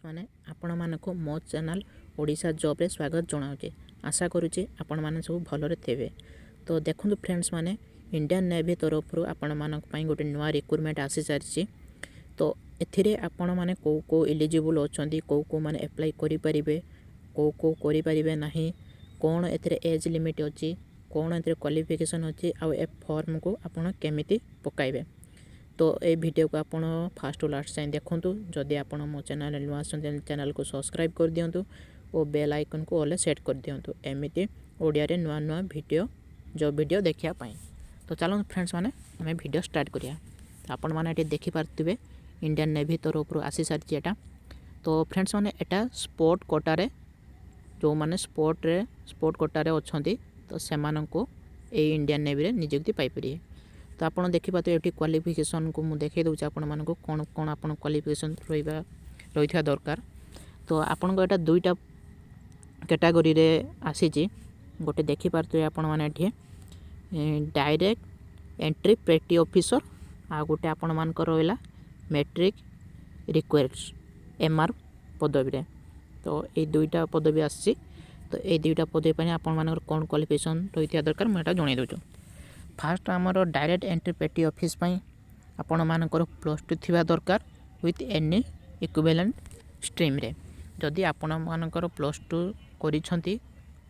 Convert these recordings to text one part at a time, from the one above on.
ମାନେ, ଆପଣମାନଙ୍କୁ ମୋ ଚ୍ୟାନେଲ୍ ଓଡ଼ିଶା ଜବ୍ରେ ସ୍ୱାଗତ ଜଣାଉଛି। ଆଶା କରୁଛି ଆପଣମାନେ ସବୁ ଭଲରେ ଥିବେ। ତ ଦେଖନ୍ତୁ ଫ୍ରେଣ୍ଡସ୍ ମାନେ, ଇଣ୍ଡିଆନ୍ ନେଭି ତରଫରୁ ଆପଣମାନଙ୍କ ପାଇଁ ଗୋଟେ ନୂଆ ରିକ୍ରୁଟମେଣ୍ଟ ଆସିସାରିଛି। ତ ଏଥିରେ ଆପଣମାନେ କେଉଁ କେଉଁ ଇଲିଜିବୁଲ୍ ଅଛନ୍ତି, କେଉଁ କେଉଁ ମାନେ ଆପ୍ଲାଏ କରିପାରିବେ, କେଉଁ କେଉଁ କରିପାରିବେ ନାହିଁ, କ'ଣ ଏଥିରେ ଏଜ୍ ଲିମିଟ୍ ଅଛି, କ'ଣ ଏଥିରେ କ୍ୱାଲିଫିକେସନ୍ ଅଛି ଆଉ ଏ ଫର୍ମକୁ ଆପଣ କେମିତି ପକାଇବେ, ତ ଏଇ ଭିଡ଼ିଓକୁ ଆପଣ ଫାଷ୍ଟରୁ ଲାଷ୍ଟ ଯାଏଁ ଦେଖନ୍ତୁ। ଯଦି ଆପଣ ମୋ ଚ୍ୟାନେଲରେ ନୂଆ ଆସନ୍ତି, ଚ୍ୟାନେଲକୁ ସବସ୍କ୍ରାଇବ୍ କରିଦିଅନ୍ତୁ ଓ ବେଲ୍ ଆଇକନ୍କୁ ଅଲ୍ ସେଟ୍ କରିଦିଅନ୍ତୁ, ଏମିତି ଓଡ଼ିଆରେ ନୂଆ ନୂଆ ଭିଡ଼ିଓ, ଜବ୍ ଭିଡ଼ିଓ ଦେଖିବା ପାଇଁ। ତ ଚାଲନ୍ତୁ ଫ୍ରେଣ୍ଡସ୍ ମାନେ, ଆମେ ଭିଡ଼ିଓ ଷ୍ଟାର୍ଟ କରିବା। ତ ଆପଣମାନେ ଏଠି ଦେଖିପାରୁଥିବେ, ଇଣ୍ଡିଆନ୍ ନେଭି ତରଫରୁ ଆସିସାରିଛି ଏଇଟା। ତ ଫ୍ରେଣ୍ଡସ୍ ମାନେ, ଏଇଟା ସ୍ପୋର୍ଟ କୋଟାରେ, ଯେଉଁମାନେ ସ୍ପୋର୍ଟ କୋଟାରେ ଅଛନ୍ତି, ତ ସେମାନଙ୍କୁ ଏଇ ଇଣ୍ଡିଆନ୍ ନେଭିରେ ନିଯୁକ୍ତି ପାଇପାରିବେ। ତ ଆପଣ ଦେଖିପାରୁଥିବେ, ଏଠି କ୍ୱାଲିଫିକେସନ୍କୁ ମୁଁ ଦେଖାଇ ଦେଉଛି ଆପଣମାନଙ୍କୁ, କ'ଣ କ'ଣ ଆପଣ କ୍ୱାଲିଫିକେସନ୍ ରହିଥିବା ଦରକାର। ତ ଆପଣଙ୍କ ଏଇଟା ଦୁଇଟା କ୍ୟାଟାଗୋରୀରେ ଆସିଛି। ଗୋଟେ ଦେଖିପାରୁଥିବେ ଆପଣମାନେ ଏଠି ଡାଇରେକ୍ଟ ଏଣ୍ଟ୍ରି ପେଟି ଅଫିସର, ଆଉ ଗୋଟେ ଆପଣମାନଙ୍କର ରହିଲା ମେଟ୍ରିକ୍ ରିକ୍ରୁଟ୍ସ ଏମ୍ ଆର୍ ପଦବୀରେ। ତ ଏଇ ଦୁଇଟା ପଦବୀ ଆସିଛି। ତ ଏଇ ଦୁଇଟା ପଦବୀ ପାଇଁ ଆପଣମାନଙ୍କର କ'ଣ କ୍ୱାଲିଫିକେସନ୍ ରହିଥିବା ଦରକାର, ମୁଁ ଏଇଟା ଜଣାଇ ଦେଉଛି। ଫାର୍ଷ୍ଟ ଆମର ଡାଇରେକ୍ଟ ଏଣ୍ଟ୍ରି ପେଟି ଅଫିସ୍ ପାଇଁ ଆପଣମାନଙ୍କର +2 ଥିବା ଦରକାର ୱିଥ୍ ଏନି ଇକ୍ୱିଭାଲେଣ୍ଟ ଷ୍ଟ୍ରିମ୍ରେ। ଯଦି ଆପଣମାନଙ୍କର +2 କରିଛନ୍ତି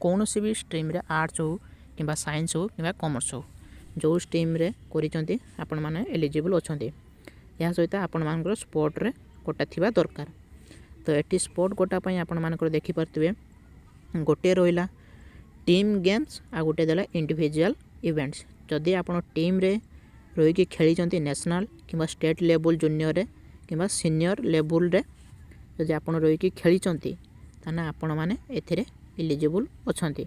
କୌଣସି ବି ଷ୍ଟ୍ରିମ୍ରେ, ଆର୍ଟ୍ସ ହେଉ କିମ୍ବା ସାଇନ୍ସ ହେଉ କିମ୍ବା କମର୍ସ ହେଉ, ଯେଉଁ ଷ୍ଟ୍ରିମ୍ରେ କରିଛନ୍ତି, ଆପଣମାନେ ଏଲିଜିବୁଲ୍ ଅଛନ୍ତି। ଏହା ସହିତ ଆପଣମାନଙ୍କର ସ୍ପୋର୍ଟରେ କୋଟା ଥିବା ଦରକାର। ତ ଏଠି ସ୍ପୋର୍ଟ କୋଟା ପାଇଁ ଆପଣମାନଙ୍କର ଦେଖିପାରୁଥିବେ, ଗୋଟିଏ ରହିଲା ଟିମ୍ ଗେମ୍ସ ଆଉ ଗୋଟେ ଦେଲା ଇଣ୍ଡିଭିଜୁଆଲ୍ ଇଭେଣ୍ଟସ୍। ଯଦି ଆପଣ ଟିମ୍ରେ ରହିକି ଖେଳିଛନ୍ତି ନ୍ୟାସନାଲ୍ କିମ୍ବା ଷ୍ଟେଟ୍ ଲେବୁଲ୍ ଜୁନିୟରରେ କିମ୍ବା ସିନିୟର ଲେବୁଲ୍ରେ ଯଦି ଆପଣ ରହିକି ଖେଳିଛନ୍ତି, ତାହେଲେ ଆପଣମାନେ ଏଥିରେ ଇଲିଜିବୁଲ୍ ଅଛନ୍ତି।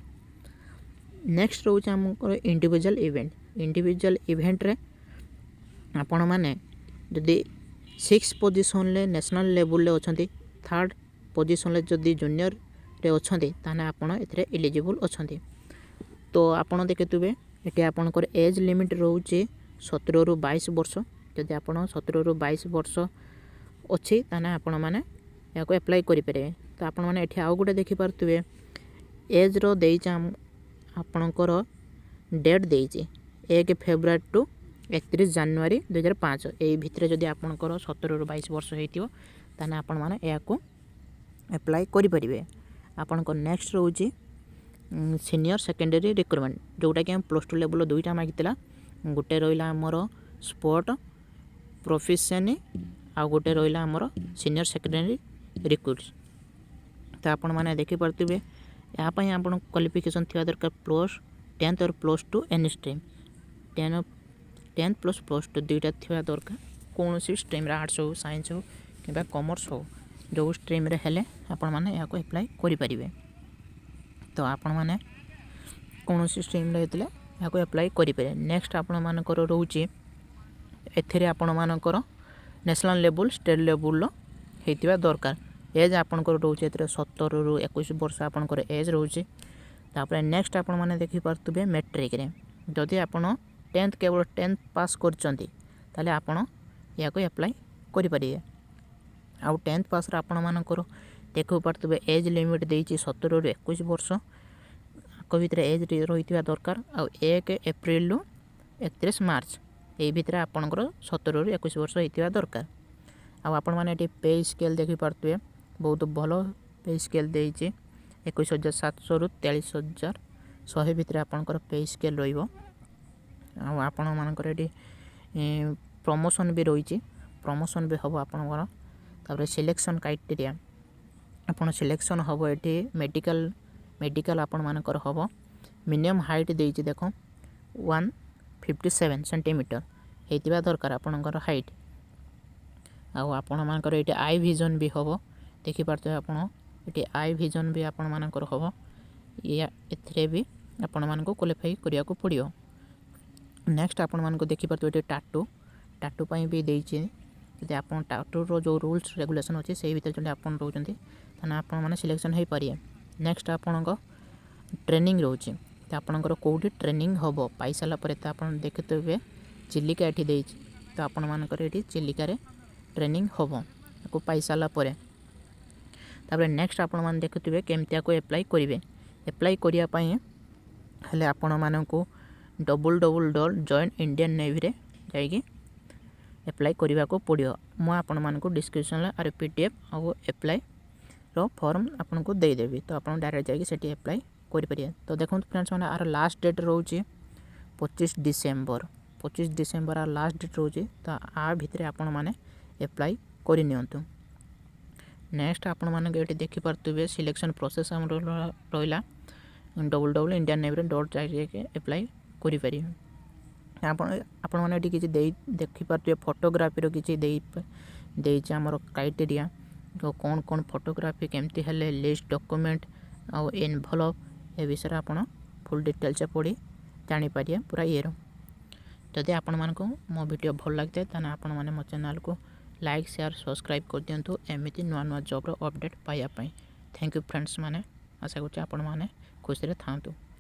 ନେକ୍ସଟ ରହୁଛି ଆମଙ୍କର ଇଣ୍ଡିଭିଜୁଆଲ୍ ଇଭେଣ୍ଟ। ଇଣ୍ଡିଭିଜୁଆଲ୍ ଇଭେଣ୍ଟରେ ଆପଣମାନେ ଯଦି ସିକ୍ସ ପୋଜିସନ୍ରେ ନ୍ୟାସନାଲ୍ ଲେବୁଲ୍ରେ ଅଛନ୍ତି, ଥାର୍ଡ଼ ପୋଜିସନ୍ରେ ଯଦି ଜୁନିୟରରେ ଅଛନ୍ତି, ତାହେଲେ ଆପଣ ଏଥିରେ ଇଲିଜିବୁଲ୍ ଅଛନ୍ତି। ତ ଆପଣ ଦେଖିଥିବେ, ଏଠି ଆପଣଙ୍କର ଏଜ୍ ଲିମିଟ୍ ରହୁଛି 17ରୁ 22 ବର୍ଷ। ଯଦି ଆପଣ 17ରୁ 22 ବର୍ଷ ଅଛି, ତାହେଲେ ଆପଣମାନେ ଏହାକୁ ଆପ୍ଲାଏ କରିପାରିବେ। ତ ଆପଣମାନେ ଏଠି ଆଉ ଗୋଟେ ଦେଖିପାରୁଥିବେ, ଏଜ୍ର ଦେଇଛି ଆପଣଙ୍କର ଡେଟ୍ ଦେଇଛି 1 ଫେବୃଆରୀ ଟୁ 31 ଜାନୁଆରୀ 2005। ଏଇ ଭିତରେ ଯଦି ଆପଣଙ୍କର 17ରୁ 22 ବର୍ଷ ହେଇଥିବ, ତାହେଲେ ଆପଣମାନେ ଏହାକୁ ଆପ୍ଲାଏ କରିପାରିବେ। ଆପଣଙ୍କ ନେକ୍ସଟ ରହୁଛି ସିନିୟର ସେକେଣ୍ଡାରୀ ରିକ୍ରୁଟମେଣ୍ଟ, ଯେଉଁଟାକି ଆମେ +2 ଲେବୁଲ୍ର ଦୁଇଟା ମାଗିଥିଲା। ଗୋଟେ ରହିଲା ଆମର ସ୍ପୋର୍ଟ ପ୍ରୋଫିସିଏନ୍ସି ଆଉ ଗୋଟେ ରହିଲା ଆମର ସିନିୟର ସେକେଣ୍ଡାରୀ ରିକ୍ରୁଟ୍ସ। ତ ଆପଣମାନେ ଦେଖିପାରୁଥିବେ, ଏହା ପାଇଁ ଆପଣଙ୍କୁ କ୍ୱାଲିଫିକେସନ୍ ଥିବା ଦରକାର +10 ଅର୍ +2 ଏନି ଷ୍ଟ୍ରିମ୍। 10th plus +2 ଦୁଇଟା ଥିବା ଦରକାର କୌଣସି ଷ୍ଟ୍ରିମ୍ରେ, ଆର୍ଟ୍ସ ହେଉ, ସାଇନ୍ସ ହେଉ କିମ୍ବା କମର୍ସ ହେଉ, ଯେଉଁ ଷ୍ଟ୍ରିମ୍ରେ ହେଲେ ଆପଣମାନେ ଏହାକୁ ଆପ୍ଲାଏ କରିପାରିବେ। ତ ଆପଣମାନେ କୌଣସି ଷ୍ଟ୍ରିମ୍ରେ ହେଇଥିଲେ ଏହାକୁ ଆପ୍ଲାଏ କରିପାରିବେ। ନେକ୍ସଟ ଆପଣମାନଙ୍କର ରହୁଛି, ଏଥିରେ ଆପଣମାନଙ୍କର ନ୍ୟାସନାଲ୍ ଲେବୁଲ୍, ଷ୍ଟେଟ୍ ଲେବୁଲ୍ର ହେଇଥିବା ଦରକାର। ଏଜ୍ ଆପଣଙ୍କର ରହୁଛି ଏଥିରେ 17ରୁ 21 ବର୍ଷ ଆପଣଙ୍କର ଏଜ୍ ରହୁଛି। ତାପରେ ନେକ୍ସଟ ଆପଣମାନେ ଦେଖିପାରୁଥିବେ, ମେଟ୍ରିକରେ ଯଦି ଆପଣ 10th, କେବଳ 10th pass କରିଛନ୍ତି, ତାହେଲେ ଆପଣ ଏହାକୁ ଆପ୍ଲାଏ କରିପାରିବେ। ଆଉ 10th ପାସ୍ରେ ଆପଣମାନଙ୍କର ଦେଖିପାରୁଥିବେ, ଏଜ୍ ଲିମିଟ୍ ଦେଇଛି 17ରୁ 21 ବର୍ଷ ଆଙ୍କ ଭିତରେ ଏଜ୍ ରହିଥିବା ଦରକାର। ଆଉ 1 ଏପ୍ରିଲରୁ 31 ମାର୍ଚ୍ଚ ଏଇ ଭିତରେ ଆପଣଙ୍କର 17ରୁ 21 ବର୍ଷ ହେଇଥିବା ଦରକାର। ଆଉ ଆପଣମାନେ ଏଠି ପେ ସ୍କେଲ୍ ଦେଖିପାରୁଥିବେ, ବହୁତ ଭଲ ପେ ସ୍କେଲ୍ ଦେଇଛି। 21,700ରୁ 43,100 ଭିତରେ ଆପଣଙ୍କର ପେ ସ୍କେଲ୍ ରହିବ। ଆଉ ଆପଣମାନଙ୍କର ଏଠି ପ୍ରମୋସନ୍ ବି ରହିଛି, ପ୍ରମୋସନ୍ ବି ହେବ ଆପଣଙ୍କର। ତାପରେ ସିଲେକ୍ସନ୍ କ୍ରାଇଟେରିଆ, ଆପଣ ସିଲେକ୍ସନ୍ ହେବ ଏଠି ମେଡ଼ିକାଲ ଆପଣମାନଙ୍କର ହେବ। ମିନିମମ୍ ହାଇଟ୍ ଦେଇଛି ଦେଖ, 157 ସେଣ୍ଟିମିଟର ହେଇଥିବା ଦରକାର ଆପଣଙ୍କର ହାଇଟ୍। ଆଉ ଆପଣମାନଙ୍କର ଏଇଠି I vision ବି ହେବ। ଦେଖିପାରୁଥିବେ ଆପଣ, ଏଠି I vision ବି ଆପଣମାନଙ୍କର ହେବ। ଏଥିରେ ବି ଆପଣମାନଙ୍କୁ କ୍ୱାଲିଫାଇ କରିବାକୁ ପଡ଼ିବ। ନେକ୍ସଟ ଆପଣମାନଙ୍କୁ ଦେଖିପାରୁଥିବେ, ଏଠି ଟାଟୁ ପାଇଁ ବି ଦେଇଛି। ଯଦି ଆପଣ ଟାଟୁର ଯେଉଁ ରୁଲ୍ସ ରେଗୁଲେସନ୍ ଅଛି, ସେଇ ଭିତରେ ଯଦି ଆପଣ ରହୁଛନ୍ତି, ତାହେଲେ ଆପଣମାନେ ସିଲେକ୍ସନ୍ ହୋଇପାରିବେ। ନେକ୍ସଟ ଆପଣଙ୍କ ଟ୍ରେନିଂ ରହୁଛି। ତ ଆପଣଙ୍କର କେଉଁଠି ଟ୍ରେନିଂ ହେବ ପାଇସାରିଲା ପରେ, ତ ଆପଣ ଦେଖିଥିବେ, ଚିଲିକା ଏଠି ଦେଇଛି। ତ ଆପଣମାନଙ୍କର ଏଠି ଚିଲିକାରେ ଟ୍ରେନିଂ ହେବ ଏକୁ ପାଇସାରିଲା ପରେ। ତାପରେ ନେକ୍ସଟ ଆପଣମାନେ ଦେଖୁଥିବେ କେମିତି ଆକୁ ଆପ୍ଲାଏ କରିବେ। ଆପ୍ଲାଏ କରିବା ପାଇଁ ହେଲେ ଆପଣମାନଙ୍କୁ ww.join Indian ନେଭିରେ ଯାଇକି ଆପ୍ଲାଏ କରିବାକୁ ପଡ଼ିବ। ମୁଁ ଆପଣମାନଙ୍କୁ ଡିସ୍କ୍ରିପ୍ସନ୍ରେ ଆର ପିଡିଏଫ୍ ଆଉ ଆପ୍ଲାଏର ଫର୍ମ ଆପଣଙ୍କୁ ଦେଇଦେବି। ତ ଆପଣ ଡାଇରେକ୍ଟ ଯାଇକି ସେଠି ଆପ୍ଲାଏ କରିପାରିବେ। ତ ଦେଖନ୍ତୁ ଫ୍ରେଣ୍ଡସ୍ ମାନେ, ଆର ଲାଷ୍ଟ ଡେଟ୍ ରହୁଛି 25 ଡିସେମ୍ବର। 25 ଡିସେମ୍ବର ଆର ଲାଷ୍ଟ ଡେଟ୍ ରହୁଛି। ତ ଆ ଭିତରେ ଆପଣମାନେ ଆପ୍ଲାଏ କରିନିଅନ୍ତୁ। ନେକ୍ସଟ ଆପଣମାନଙ୍କୁ ଏଠି ଦେଖିପାରୁଥିବେ, ସିଲେକ୍ସନ୍ ପ୍ରୋସେସ୍ ଆମର ରହିଲା ଡବଲ୍ ଡବଲ୍ ଇଣ୍ଡିଆନ୍ ନେଭିରେ ଡଟ୍ ଯାଇକି ଆପ୍ଲାଏ କରିପାରିବେ ଆପଣ। ଆପଣମାନେ ଏଠି କିଛି ଦେଇ ଦେଖିପାରୁଥିବେ, ଫଟୋଗ୍ରାଫିର କିଛି ଦେଇଛି ଆମର କ୍ରାଇଟେରିଆ, ତ କ'ଣ କ'ଣ ଫଟୋଗ୍ରାଫି କେମିତି ହେଲେ, ଲିଷ୍ଟ ଡକୁମେଣ୍ଟ ଆଉ ଏନଭଲପ୍, ଏ ବିଷୟରେ ଆପଣ ଫୁଲ୍ ଡିଟେଲ୍ସ ପଢ଼ି ଜାଣିପାରିବେ ପୁରା ଇଏର। ଯଦି ଆପଣମାନଙ୍କୁ ମୋ ଭିଡ଼ିଓ ଭଲ ଲାଗିଥାଏ, ତାହେଲେ ଆପଣମାନେ ମୋ ଚ୍ୟାନେଲକୁ ଲାଇକ୍, ସେୟାର, ସବସ୍କ୍ରାଇବ୍ କରିଦିଅନ୍ତୁ ଏମିତି ନୂଆ ନୂଆ ଜବ୍ର ଅପଡ଼େଟ୍ ପାଇବା ପାଇଁ। Thank you friends ମାନେ। ଆଶା କରୁଛି ଆପଣମାନେ ଖୁସିରେ ଥାଆନ୍ତୁ।